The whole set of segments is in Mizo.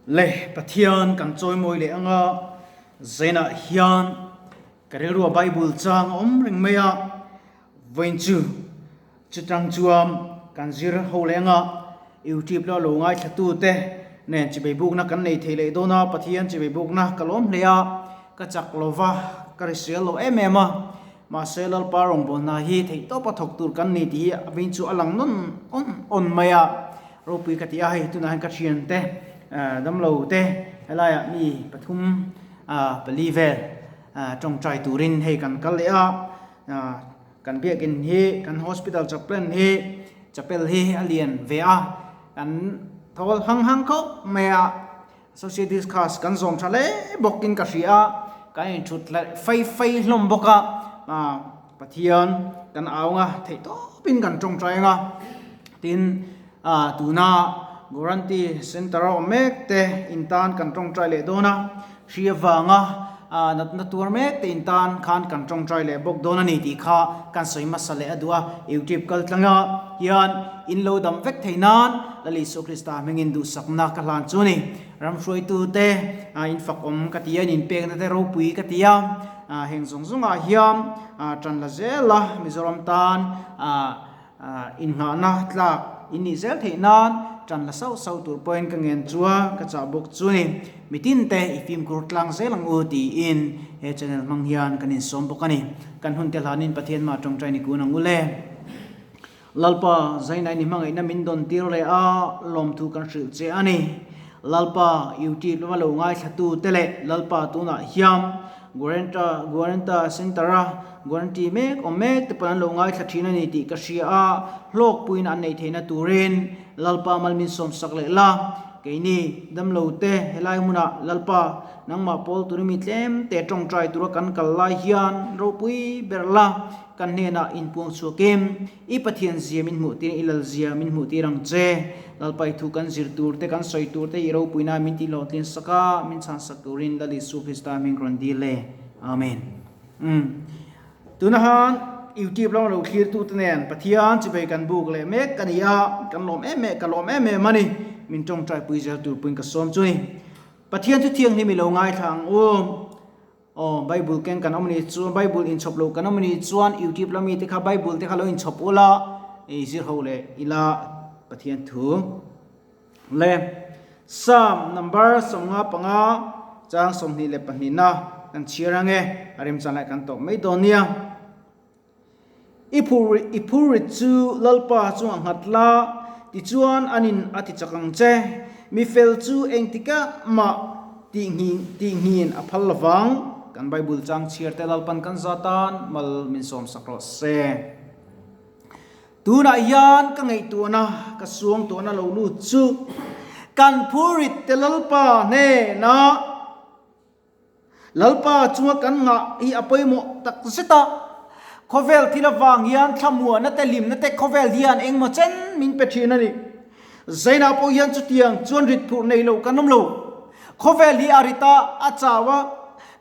Le Pathian kan chawimawi leh anga Zainah hian ka rilrua Bible chang a awm reng mai a, vawiin chu chutang chuan kan zir ho leh anga YouTube la lo ngaithla te nen chibei bukna kan nei thei leh dawn a, Pathian chibei bukna ka lawm hle a, ka chak lo va, ka hrisel lo em em a, mahse Lalpa rawngbawlna hi theihtawpa thawk tur kan ni tih hi a vawiin chu a lang nawn awn awn mai a. Ropui ka ti a, hei tunah hian ka thiante damlo te helaiah mi pathum pali vel tawngtai turin hei kan kal leh a, kan biakin hi kan hospital chaplain hi chapel hi a lian ve a, kan thawl hang hang khawp mai a, social discuss kan zawm tha hle bawkin ka hria a, kan inthut leh fei fei hlawm bawk a. Pathian kan au anga theih tawpin kan tawngtai anga tin ah tuna Guarantee Centre a awm mek te in tan kan tawngtai leh dawn a, hri avanga ah natna tuar mek te in tan khan kan tawngtai leh bawk dawn a ni tih kha kan sawi hmasa leh a duh a, YouTube kal tlanga hian in lo dam vek thei nan Lal Isua Krista hmingin duhsakna ka hlan chu a ni. Ram hruaitute ah in fak awm ka ti a, in inpekna te ropui ka ti a. Heng zawng zawngah hian tan la zel a, Mizoram tan innghahna tlak in nih zel theih nan tan la sauh sauh tur pawhin ka ngen chu a, ka chah bawk chu ni. Mitin te i fimkhur tlang zel ang u tiin he channel hmang hian kan insawm bawk a ni. Kan hun te hlanin Pathian mah tawngtai ni kun ang u le. Lalpa, Zainai ni hmangaihna min dawn tir leh a, lawmthu kan hrilh che a ni. Lalpa, YouTube lama lo ngaithlatu te leh Lalpa tunah hian Guaranta Guaranta Centre-a Guarantee mek awm mek te pawn an lo ngaithla thin a ni tih ka hria a, hlawkpuiin an neih theihna turin Lalpa mal min sawmsak leh la. Keini, damlo te, helai hmunah Lalpa, nangmah pawl turin mi tlem te tawngtai tura kan kal lai hian ropui ber la. Kan hnenah inpuang chhuak em? I Pathian zia min hmuh tir, i Lal zia min hmuh tir ang che. Lalpa i thu kan zir tur te, kan sawi tur te, i ropuina min tih hlawhtlin sak a, min chhan sak turin Lal Isu Krista hming rawn dil e. Amen. Umm. Tuna han YouTube lama lo thlir tu te nen Pathian chivei kan buk leh mek ka ni a, kan lawm em em, ka lawm em em a ni. Min tawngtai pui zel tur puiin ka sawm chu ni. Pathian chu thianghlim i lo ngaithla ang u. Aw, Bible keng kan awm anih chuan, Bible inchhawp loh kan awm anih chuan YouTube lami te kha Bible te kha lo inchhawp ula, ei zir ho leh ila Pathian thu le. Psalm number 55 chang 22 na kan chhiar ange, a remchang lai kan tawp mai dawn nia. I phur i phurrit chu Lalpa chungah nghat la, tichuan an in a ti chak ang che. Mi fel chu engtikah mah tih tih nghin a phal lovang. Kan Bible chang chhiar te Lalpan kan za tan mal min sawm sak rawh se. Tunah hian ka ngaihtuahna, ka suangtuahna lo lut chu kan phurrit te Lalpa hnenah, Lalpa chunga kan ngah hi a pawimawh tak zet a, khawvel thil avang hian thlamuahna te hlimna te khawvel hian engmaw chen min pe thin a ni. Zainah pawh hian chutiang chuan rit phurh nei lo kan awm lo. Khawvel hi a rit a, a chau a,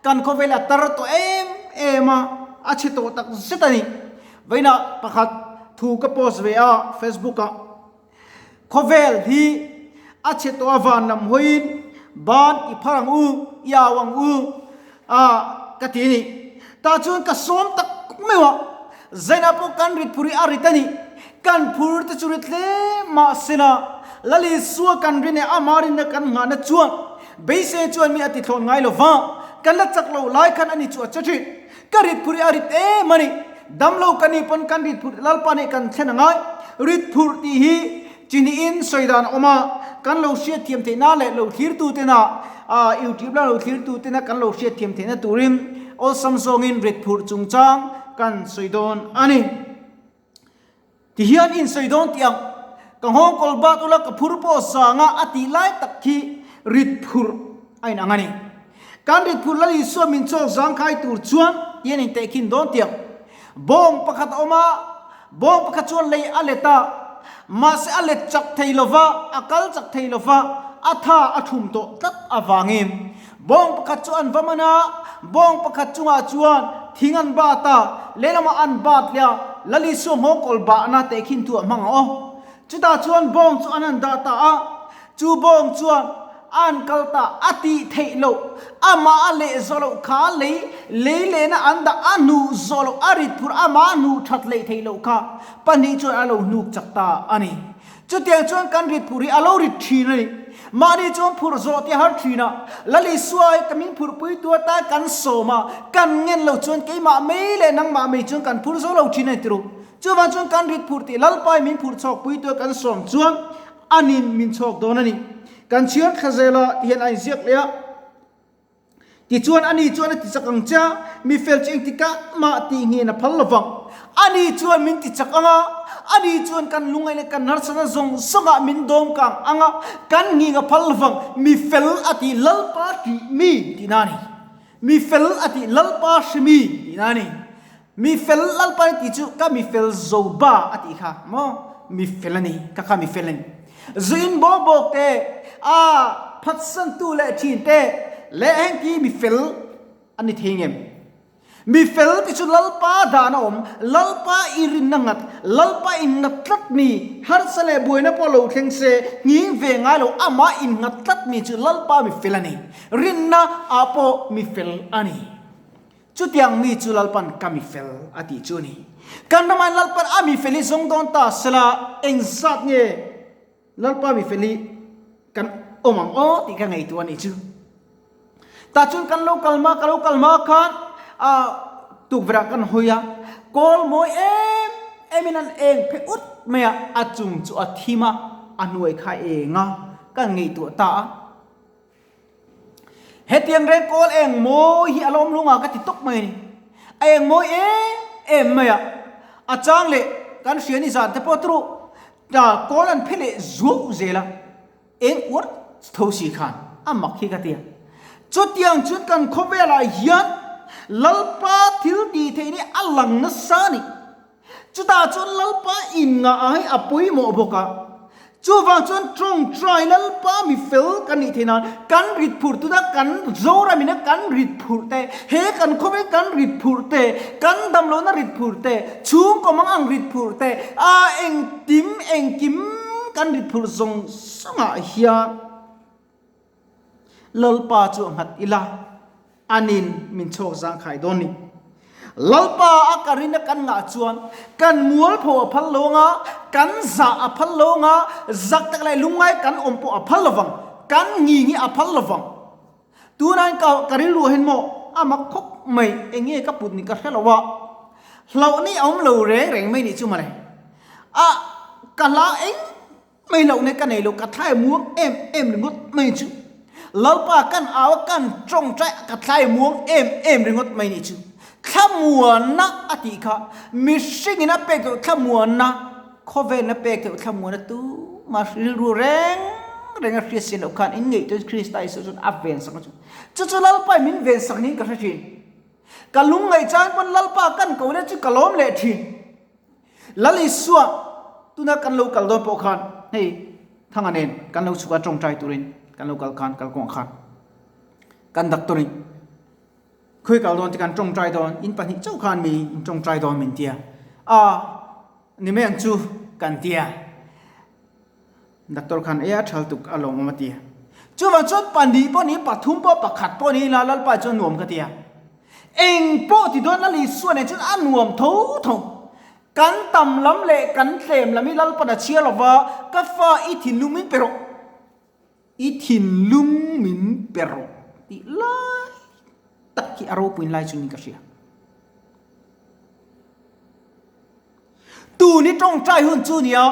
kan khawvel a tar tawh em em a, a chhe tawh tak zet a ni. Vawiinah pakhat thu ka post ve a Facebook ah. Khawvel hi a chhe tawh a van lam hawiin ban i phar ang u, i au ang u a ka ti a ni. Tah chuan ka sawm tak meuh a, Zainah pawh kan rit phur hi a rit a ni. Kan phur te chu rit hle mahsela Lal Isua kan rin leh amah rinna kan nghahna chuan beisei chuan mi a ti thlawn ngai lo va, kan la chak loh lai khan ani chu a che thin. Ka rit phur hi a rit em a ni. Damlo ka nih pawn kan rit phurh Lalpa nih kan thlen a ngai. Rit phurh tih hi chi hnihin sawi dan a awm a, kan lo hriatthiam theihna leh lo thlirtu tena YouTube lama lo thlirtu tena kan lo hriatthiam theihna turin awlsam zawngin rit phurh chungchang kan sawi dawn a ni. Tihian in sawi dawn tih ang, ka nghawng kawl bat ula ka phur pawh zanga a tih lai tak khi rit phurh a inang a ni. Kan rit phurh Lal Isua min chawk zangkhai tur chuan tihian in tehkhin dawn tih ang. Bawng pakhat a awm a, bawng pakhat chuan lei a let a, mahse a let chak thei lova, a kal chak thei lova, a tha a thum tawh tlat avangin bawng pakhat chu an va man a, bawng pakhat chungah chuan thing an bat a, lehlamah an bat leh a, Lal Isua nghawng kawl bahna tehkhin thu a hmang a aw. Chutah chuan bawng chu an han dah ta a, chu bawng chuan. An kal ta a tih theih loh, amah a leh zawh loh kha lei, lei lehna an dah a hnuh zawh loh, a rit phurh amah a hnuh that leh theih loh kha pahnih chuan a lo hnuk chak ta a ni. Chutiang chuan kan rit phurh hi a lo rit thin a ni. Mahni chuan phurh zawh tih a har thin a, Lal Isua hi ka min phurhpui tu atan kan sawm a, kan ngen lo chuan keimah mai leh nangmah mai chuan kan phur zo lo thin a ni tiru. Chuvang chuan kan rit phurh tih Lalpa hi min phurh chhawkpui tu a kan sawm chuan anin min chhawk dawn a ni. Kan chhiar thla zel a tihian a inziak leh a. Tichuan ani chuan a tichak ang che a, mi fel chu engtikah mah tih nghen a phal lo vang. Ani chuan min tichak ang a, ani chuan kan lungngaih leh kan harsatna zawng zawngah min dawm kang ang a, kan nghing a phal lo vang. Mi fel a tih Lalpa ṭih mi tihna a ni. Mi fel a tih Lalpa hre mi tihna a ni. Mi fel Lalpa ni tih chu ka mi fel zo ba a tih kha maw? Mi fel a ni, ka kha mi fel a ni. Zu in bawk bawk te, a phatsantu leh thin te leh heng khi mi fel a ni thei ngem? Mi fel ti chu Lalpa dan a awm, Lalpa i rinna nghat, Lalpa in nghat tlat mi, harsa leh buaina pawh lo thleng se, nghing ve ngai lo, amah in nghat tlat mi chu Lalpa mi fel a ni. Rinna ah pawh mi fel a ni. Chutiang mi chu Lalpan ka mi fel a tih chu a ni. Kan ramah Lalpan a mi fel hi zawng dawn ta sela engzat nge Lalpa mi fel hi kan awm ang aw tih ka ngaihtuah a nih chu. Tah chuan kan lo kal hma ka lo kal hma khan ah tukverh ah kan hawi a, kawl mawi em em in an eng phe ut mai a, a chung chu a thim a, a hnuai kha a eng a, kan ngaihtuah ta a. Hetiang reng kawl eng mawi hi a lawm lung a ka ti tawp mai a ni. A eng mawi em em mai a, a chang leh kan hria ni zan te pawh turu ta kawl an phe leh zuau zel a, eng uar tho si khan a mak hi ka ti a. Chutiang chuan kan khawvelah hian Lalpa thil tih theih ni a lang nasa a ni. Chutah chuan Lalpa inngaha hi a pawimawh bawk a. Chuvang chuan tawngtai Lalpa mi fel kan nih theih nan kan rit phurh tuna kan Zoram ina kan rit phurh te, he kan khawvel kan rit phurh te, kan damlohna rit phurh te, chhungkaw mang ang rit phurh te, a engtim engkim kan rit phurh zawng zawngah hian Lalpa chu a nghat ila, anin min chhawk zangkhai dawn ni. Lalpa a ka rin a kan ngah chuan kan mualpho a phal lo anga, kan zah a phal lo anga, zak tak leh lungngai kan awm pawh a phal lovang, kan nging hi a phal lovang. Tunah ka ka rilru ah hian maw a mak khawp mai, eng nge ka put ni ka hre lo a, hlauh ni a awm lo reng reng mai nih chu mawle. A ka hla eng. Mai loh nei ka nei lo, ka thlai muang em em ringawt mai chu. Lalpa kan au a, kan tawngtai a, ka thlai muang em em ringawt mai nih chu. Thlamuanna a tih kha, mihringin a pek loh thlamuanna, khawvelin a pek loh thlamuanna tumah rilru reng reng a hriat si loh khan in ngaihtuah Krista Isua chuan a vensak a chu. Chu chu Lalpa in min vensak niin ka hre thin. Ka lungngaih chang pawn Lalpa kan ko leh chu ka lawm leh thin. Lal Isua tuna kan lo kal dawn pawh khan hei Thanga nen kan lo chhuk a tawngtai turin kan lo kal khan kalkawngah khan kan doctor in khawi kal dawn te kan tawngtai dawn in pahnih chauh khan mi in tawngtai dawn min tia a ni mai ang chu kan tia doctor khan e a thal tuk a lawm awm a tia chuvang chuan pahnih pawh ni pathum pawh pakhat pawh ni ila Lalpa chuan nuam ka tia. Eng pawh ti dawn Lal Isua nen chuan a nuam tho tho. Kan tam lam leh kan tlem lam hi Lalpan a chhiar lova, ka fa i thinlung min pe rawh, i thinlung min pe rawh tih lai tak hi a ropuiin lai chu niin ka hria. Tun hi tawngtai hun chu nia,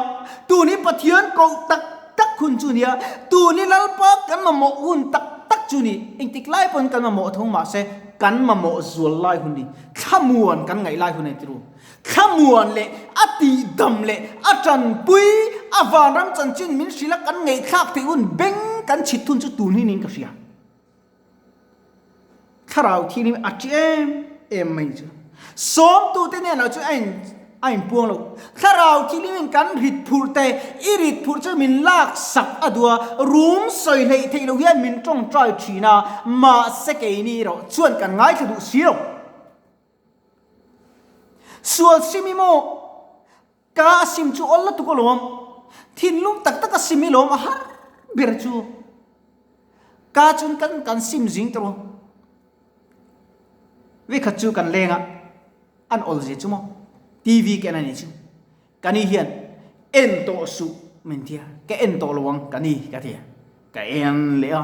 tun hi Pathian koh tak tak hun chu nia, tun hi Lalpa kan mamawh hun tak tak chu ni. Engtik lai pawn kan mamawh thung mahse kan mamawh zual lai hun ni, thlamuan kan ngaih lai hun a ni tiru. Thlamuan leh a tihdam leh a tanpui a vanram chanchin min hrilh a kan ngaihthlak theih hun beng kan chhit hun chu tun hi niin ka hria. Thlarau thianghlim a ṭi em em mai chu. Sawmtute hnenah chu a in a inpuang lo. Thlarau thianghlimin kan rit phurh te, i rit phurh chu min lak sak a duh a, rum sawi hleih theih loh hian min tawngtai thin a, mahse keini erawh chuan kan ngaithla duh si lo. Sual sim i maw? Ka a sim chu awl lutuk alawm. Thinlung tak tak a sim i lawm a har ber chu. Ka chun kan kan sim zing tawh. Vekhat chu kan leng a, an awl zia chu maw? TV ka en a nih chu. Ka ni hian en tawh suh min ti a, ka en tawh lo ang ka ni ka ti a, ka en leh a.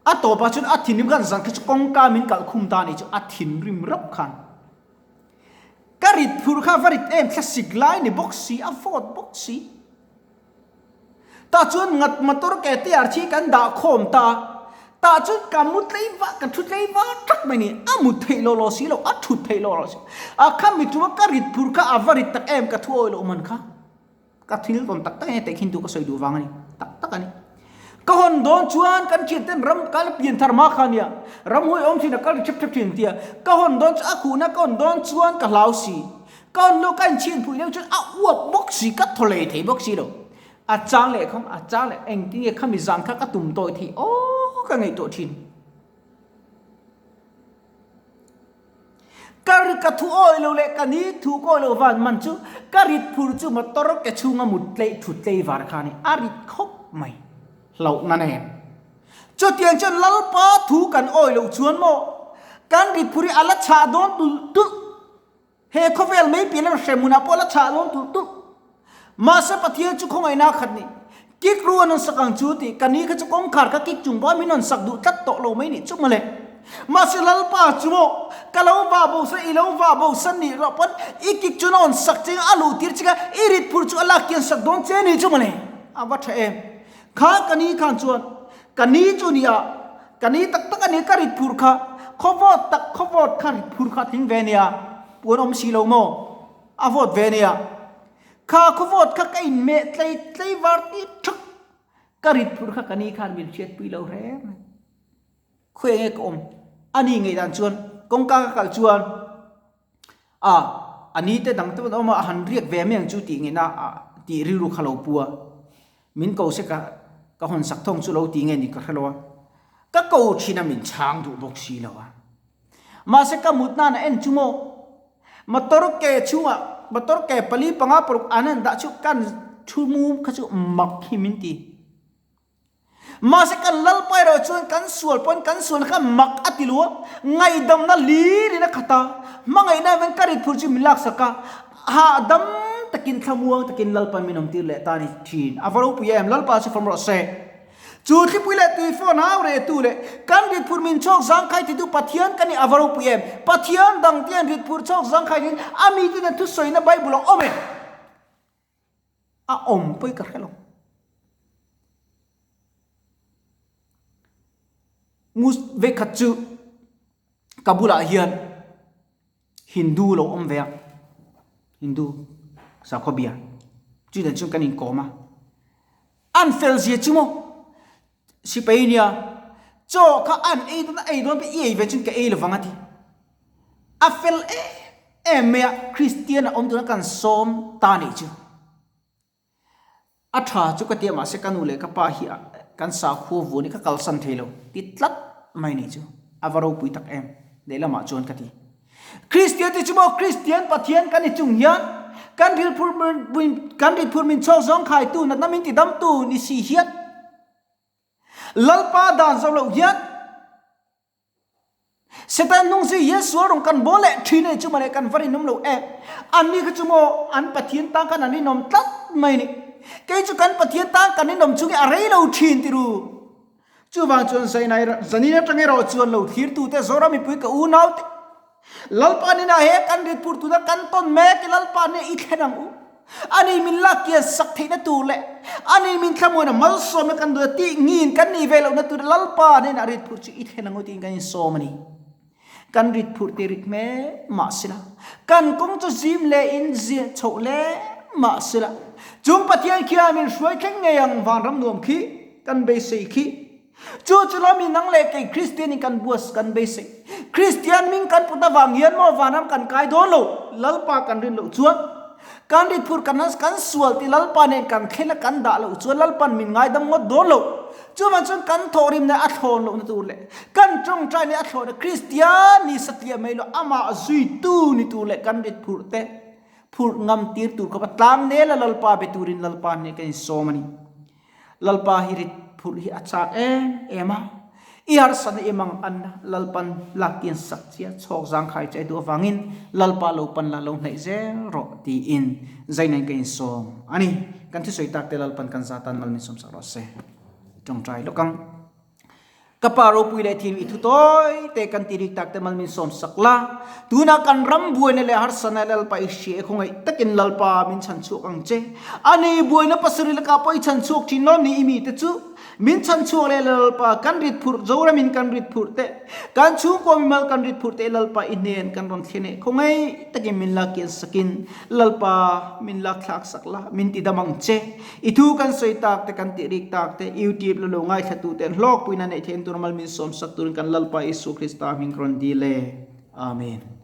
A tawpah chuan a thinrim khan zan kha chu kawngka min kalh khum ta a nih chu, a thinrim rap khan. Ka rit phurh kha va rit em thlasik lai ni bawk si, a vawt bawk si. Tah chuan ngat motor ke te ar thi kan dah khawm ta a, tah chuan ka mu tlei va, ka thu tlei va thak mai ni, a mut theih lawh lawh si lo, a thut theih lawh lawh si lo. A kha mi ṭuma ka rit phur kha a va rit tak em ka thu awi loh man kha. Ka thil tawn tak tak enge teh khin tu ka sawi duh vang a ni, tak tak a ni. Ka hawn dawn chuan kan thian ten ram kal pian thar hma kha nia, ram hawi awm thin a kal ri thep thep thin tia, ka hawn dawn chu a khuhna ka hawn dawn chuan ka hlau si. Ka hawn lo ka inchhin pui deuh chuan a uap bawk si, ka thaw lei thei bawk si lo. A chang leh khawng, a chang leh engtin nge khami zan kha ka tum tawi thei aw ka ngaihtuah thin. Ka ri ka thu awi lo leh ka ni thu ka awi lo van man chu ka rit phur chu motor ke chhunga mut tlei thut tlei var kha a ni, a rit khawp mai hlauhna nen. Chutiang chuan Lalpa thu kan awi loh chuan maw kan rit phur hi a la chhah dawn tulh tulh. He khawvel mai pian lam hremhmunah pawh la chhah dawn tulh tulh. Mahse Pathian chu khawngaihna a khat ni. Kik ru an rawn sak ang chu tih ka ni kha chu kawngkhar kha kik chung pawh min rawn sak duh tlat tawh lo mai nih chu mawle. Mahse Lalpa chu maw ka lo vah bo san i lo vah bo san nih loh pawn i kik chu na rawn sak che a luh tir che kha i rit phur chu a lak kian sak dawn che ni chu mawle. A va tha em. Kha ka ni khan chuan Ka ni chu nia, ka ni tak tak a ni, ka rit phur kha, khaw vawt tak, khaw vawt kha rit phur kha a tling ve nia, puan awm si lo maw, a vawt ve nia. Kha khaw vawt kha ka inmeh tlei tlei var ti thak, ka rit phur kha ka ni khan min hriatpui lo reng reng. Khawi enge ka awm? A ni ngaihdan chuan kawngka ka kal chuan a a ni te dang te pawh an awm a, a han riak ve mai ang chu tih ngaihna tih rilru kha lo pu a. Min ko se ka ka hawn sak thawng chu lo ti nge ni ka hre lo a, ka ko thin a min chhang duh bawk si lo a. Mahse ka mut nan a en chu maw, motor ke chhungah motor ke pali panga paruk an han dah chu kan thu mum kha chu mak hi min ti. Mahse kan Lalpa erawh chuan kan sual pawn kan sualna kha mak a ti lo a, ngaihdamna hlir in a khat a, hmangaihna avangin ka rit phur chu min laksak a, Hahdam takin thlamuang takin Lalpan min awmtir leh ta ni thin. A va ropui em, Lalpa chu fam rawh se. Chu thlipui leh tui phone hau rehtu leh kan ritphur min chhawk zangkhai titu Pathian ka ni a va ropui em. Pathian dang te an ritphur chhawk zangkhai tiin a mite nen thusawina Bible a awm e. A awm pawh i ka hre lo. Mus vekhat chu ka bulah hian Hindu lo awm ve a, Hindu sakhaw bia chu dan chuan kan inkawm a, an fel zia chu maw sipai nia chaw kha an ei dawn a ei dawn pawh i ei ve chuan ka ei lovang a ti, a fel em em mai a Kristian a awm tuna kan sawm ta nih chu. A tha chu ka ti a mahse ka nu leh ka pa hi kan sakhua vuan hi ka kalsan thei lo ti tlat mai ni chu a va ropui tak em lehlamah chuan ka ti. Kristian te chu maw Kristian Pathian kan ni chung hian kan rilphur kan ritphur min chhawk zawng khaitu natna min tidamtu ni si hian Lalpa dan zawm loh hian Satan hnung zui hian sual rawng kan bawl leh thin a ni chu mawle kan va rinawm lo em. Anni kha chu maw an Pathian tan khan an rinawm tlat mai a ni. Kei chu kan Pathian tan kan rinawm chung hi a rei lo thin ti ru. Chuvang chuan Zainai zanin atang erawh chuan lo thlirtute Zoram mipui ka unaute Lalpa nena he kan rit phur tuna kan tawn mek i Lalpa nen i thlen ang u. Ani min lak kian sak theihna tur leh ani min thlamuana malsawmna kan duh a tih ngin kan nih ve lohna tur Lalpa hnenah rit phur chu i thlen ang u tiin kan insawm a ni. Kan rit phur ti rit hmel mah sila, kan kawng chu zim leh in ziah chhoh hle mah sila, chung Pathian khian min hruai thleng ngei ang vanram nuam khi kan beisei khi. Chu chu lo mi nang leh kei Kristian in kan buas kan beisei. Kristian hming kan put avang hian maw vanram kan kai dawn lo, Lalpa kan rin loh chuan. Kan rit phur kan kan sual tih Lalpa nen kan thlen a kan dah loh chuan Lalpan min ngaidam ngawt dawn lo. Chuvang chuan kan thawhrim nen a thlawn lohna tur leh kan tawngtai nen a thlawn Kristian ni satliah mai lo amah zuitu ni tur leh kan rit phurh te phurh ngam tir tur khawpa tlang nel a Lalpa be turin Lalpa nen kan insawm a ni. Lalpa hi rit. phurh hi a chak em em a, i harsatna i mang anna Lalpan lak kian sak chia chhawk zangkhai che duh avangin Lalpa lo pan la lo hnaih zel rawh tiin zainain ka insawm a ni. Kan thusawi tak te Lalpan kan za tan mal min sawmsak rawh se. Tawngtai lawk ang. Ka pa ropui leh thin i thu tawi te kan ti rik tak te mal min sawm sak la. Tuna kan ram buaina leh harsana Lalpa i hria e khawngaih takin Lalpa min chhan chhuak ang che. Ani buaina pasarih lakah pawh i chhan chhuak thin lawm ni i mite chu. Min chhan chhuak leh Lalpa kan rit phurh Zoramin kan rit phurh te kan chhungkaw mimal kan rit phurh te Lalpa i hnen kan rawn thlen e khawngaih takin min la kian sakin Lalpa min lak thlak sak la min ti dam ang che. I thu kan sawi tak te, kan tih rik tak te, YouTube la lo ngaithla tu ten hlawkpuina neih theihna tur mal min sawmsak turin kan Lalpa Isua Krista hming ka rawn dil e. Amen.